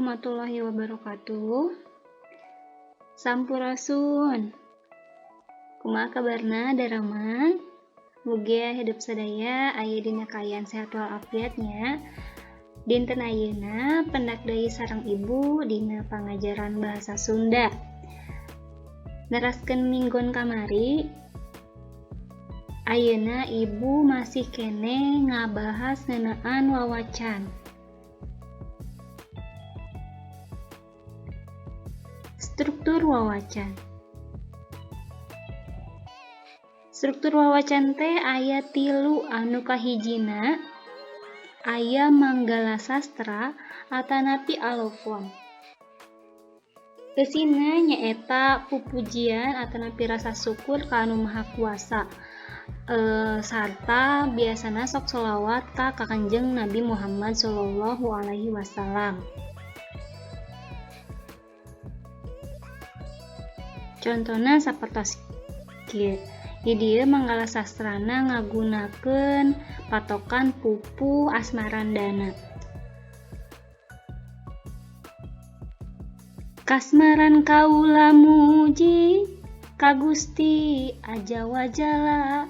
Warahmatullahi wabarakatuh. Sampurasun. Kumaha kabarna, daramang? Mugia hidup sadaya aya dina kaayaan sehat walafiat nya. Dinten ayeuna pendak deui sareng Ibu dina pangajaran bahasa Sunda. Neraskeun minggon kamari, ayeuna Ibu masih keneh ngabahas ngeunaan wawacan. Struktur wawacan. Struktur wawacan teh aya tilu, anu kahijina aya manggala sastra atanapi alofon. Eusina nyaeta pupujian atanapi rasa syukur ka Anu Maha Kuasa sarta biasana sok sholawat ka Kanjeng Nabi Muhammad Shallallahu Alaihi Wasallam. Contona sapertos kieu. Di dieu manggala sastrana ngagunakeun patokan pupuh asmarandana. Kasmaran kaula muji ka Gusti aja wajala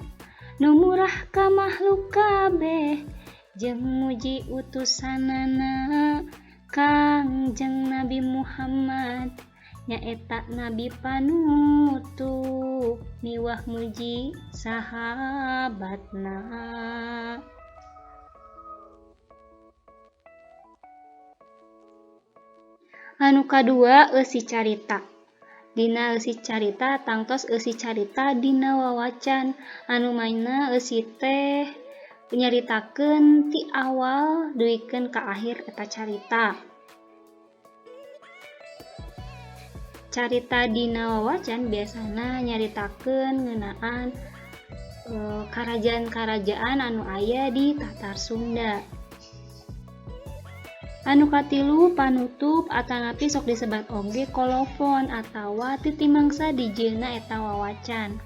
nu murah ka makhluk kabeh jeung muji utusanana Kangjeng Nabi Muhammad nyaeta nabi panutup miwah muji sahabatna. Anu kadua eusi carita. Dina eusi carita tangtos eusi carita dina wawacan, anu maena eusi teh nyaritakeun ti awal dugikeun ka akhir eta carita. Carita dina wawacan biasana nyaritakeun ngeunaan karajaan-karajaan anu aya di Tatar Sunda. Anu katilu panutup atanapi sok disebat oge kolofon atawa titimangsa dijieunna eta wawacan.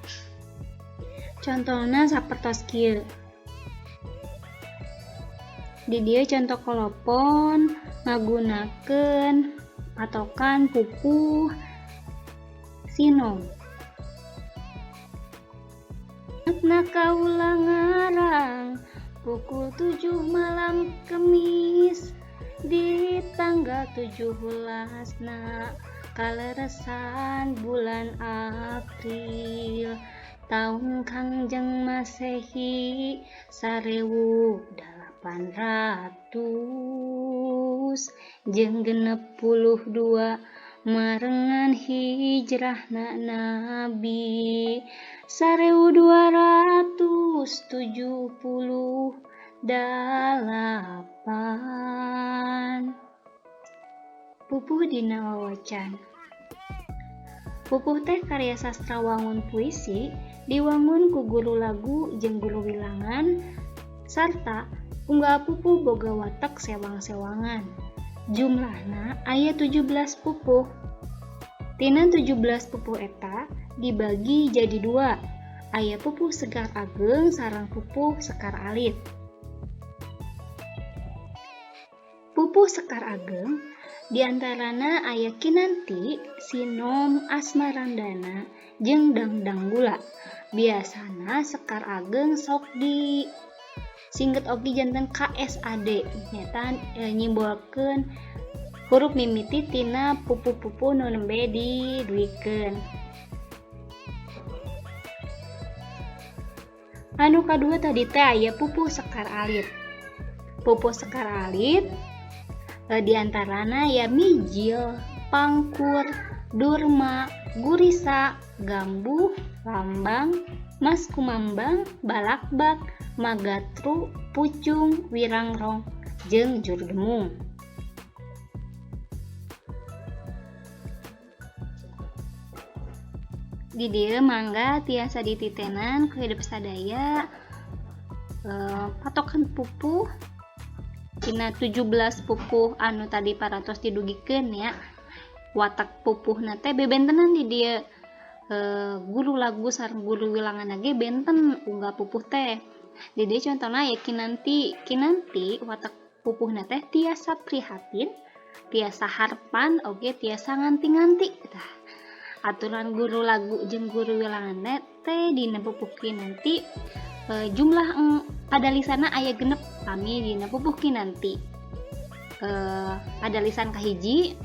Contona sapertos kieu. Di dieu conto kolofon ngagunakeun patokan pupuh sinom. Na kaula ngarang pukul 7 malam Kemis di tanggal 17 na kaleresan bulan April tahun Kangjeng Masehi 1862 marengan hijrahna Nabi 1278. Pupuh dina wawacan. Pupuh teh karya sastra wangun puisi diwangun ku guru lagu jeung guru wilangan sarta unggal pupuh boga watek sewang-sewangan. Jumlahna aya 17 pupuh. Tina 17 pupuh eta dibagi jadi dua. Aya pupuh Sekar Ageng sareng pupuh Sekar Alit. Pupuh Sekar Ageng diantarana aya Kinanti, Sinom, Asmarandana, jeung Dangdang Gula. Biasana Sekar Ageng sok di singget oge janten KSAD nyaeta nyimbolkeun huruf mimiti tina pupuh-pupuh nu nembe diduikeun. Anu kadua tadi teh aya pupuh Sekar Alit. Pupuh Sekar Alit diantarana ya mijil, pangkur, durma, gurisa, gambuh, lambang, mas kumambang, balakbak, magatru, pucung, wirangrong, jeung jurdemung. Di dieu mangga tiasa dititenan ku hidup sadaya patokan pupuh tina 17 pupuh anu tadi parantos didugikeun ya. Watak pupuhna teh bebentenan di dieu. Guru lagu sareng guru wilangan ge benten unggal pupuh teh. Di dieu contona ya Kinanti. Kinanti watak pupuhna teh tiasa prihatin, Tiasa harpan oge tiasa nganti-nganti. Tah, aturan guru lagu jeung guru wilangan teh dina pupuh kinanti jumlah padalisana aya 6 pami dina pupuh kinanti. Padalisan kahiji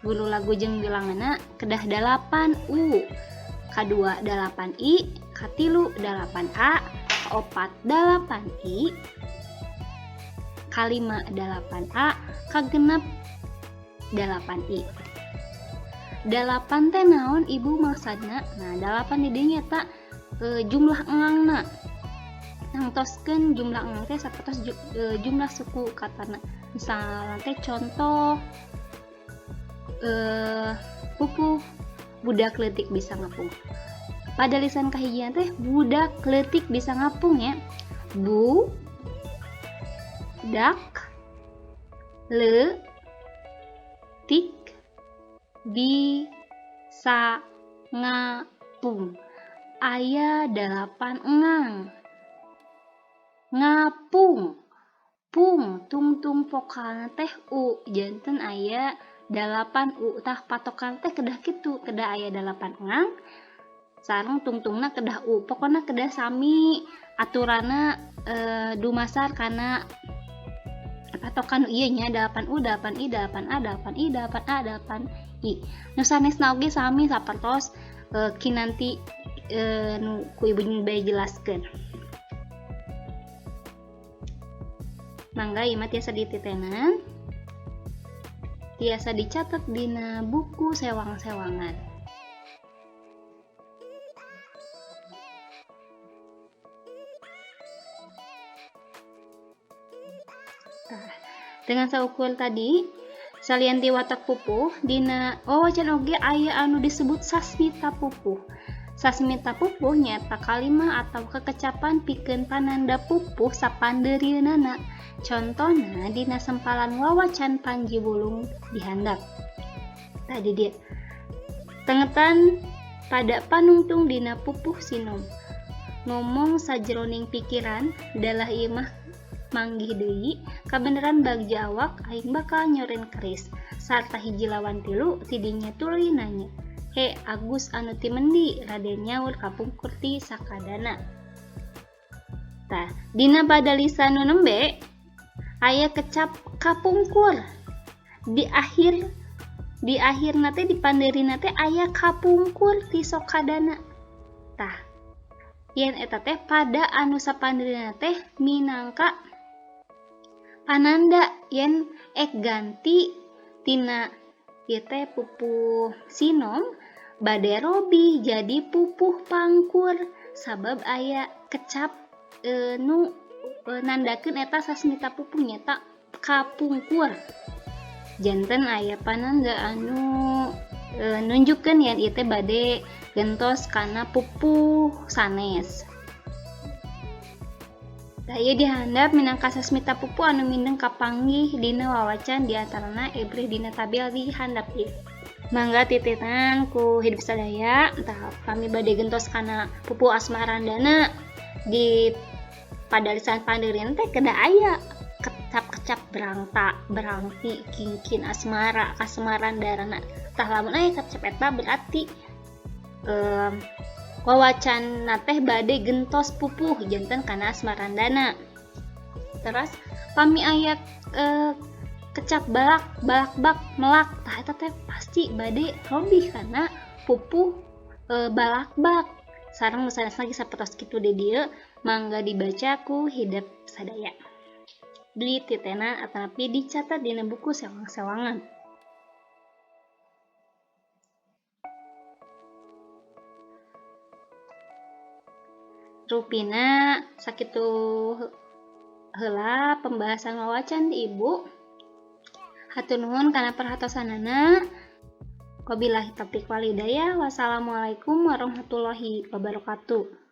guru lagu jeung wilanganna kedah 8 U, kadua 8 I, katilu 8 A, kaopat 8 I, kalima 8 A, kagenep 8 I. 8 teh naon ibu maksudna? Nah, 8 di dieu nyaeta jumlah engangna. Nangtoskeun jumlah engang teh sapertos jumlah suku katana. Misalna teh contoh pupuh budak leutik bisa ngapung. Padalisan kahijian teh budak leutik bisa ngapung ya. Bu dak le tik bisa ngapung. Aya 8 engang. Ngapung. Pung tungtung vokalna teh u, janten aya 8 u. Tah patokan teh kedah kitu, kedah aya 8 engang sareng tungtungna kedah u. Pokona kedah sami aturana dumasar kana patokan ieu nya 8 u, 8 i, 8 a, 8 i, 8 a, 8 i. Nu sanesna oge sami sapertos kinanti nu ku ibu bae jelaskeun. Mangga ieu mah tiasa dititenan, tiasa dicatat dina buku sewang-sewangan. Tah, dengan saukur tadi salian ti watak pupuh dina wawacan oge aya anu disebut sasmita pupuh. Sasmita pupuh nyaeta kalimah atau kekecapan pikeun pananda pupuh sapandeurieunana. Contona dina sempalan wawacan Panji Wulung dihandap. Tadi dia tengetan pada panungtung dina pupuh sinom. Ngomong sajroning pikiran dalah ieu mah manggih deui kabeneran bagja awak aing bakal nyoren keris sarta 1 lawan 3 tidinya tuluy nanya. He Agus anu ti mendi Raden nyaur kapungkur ti sakadana. Tah, dina padalisan nu nembe aya kecap kapungkur. Di akhirna teh di pandeurina teh aya kapungkur ti sokadana. Tah, yen eta teh pada anu sapandeurina teh minangka pananda yen ek ganti tina ieu teh pupuh sinom bade robih jadi pupuh pangkur sabab aya kecap nu nandakeun eta sasmita pupuh nyaeta kapungkur. Janten aya pananda anu nunjukkeun yen ieu teh bade gentos kana pupuh sanes. Tah ieu dihandap minangka sasmita pupuh anu mindeng kapanggih dina wawacan diantarana ebreh dina tabel di handap ieu. Mangga titenan ku hidup sadaya. Tah pami bade gentos kana pupuh asmarandana di padalisan pandeurian teh kedah aya kecap-kecap berangta, berangti, kingkin asmara, kasmarandarana. Tah lamun aya kecap eta berarti wawacan teh bade gentos pupuh janten kana asmarandana. Terus pami aya kecap balak, balakbak, melak, tah eta teh pasti bade robih kana pupuh balakbak. Sareng nu sanes lagi sapertos kitu di dieu mangga dibaca ku hidep sadaya. Dititenan atanapi dicatat dina buku sewang-sewangan. Rupina sakitu heula pembahasan wawacan di ibu. Hatur nuhun kana perhatosanana. Wabillahi taufiq wal hidayah. Wassalamualaikum warahmatullahi wabarakatuh.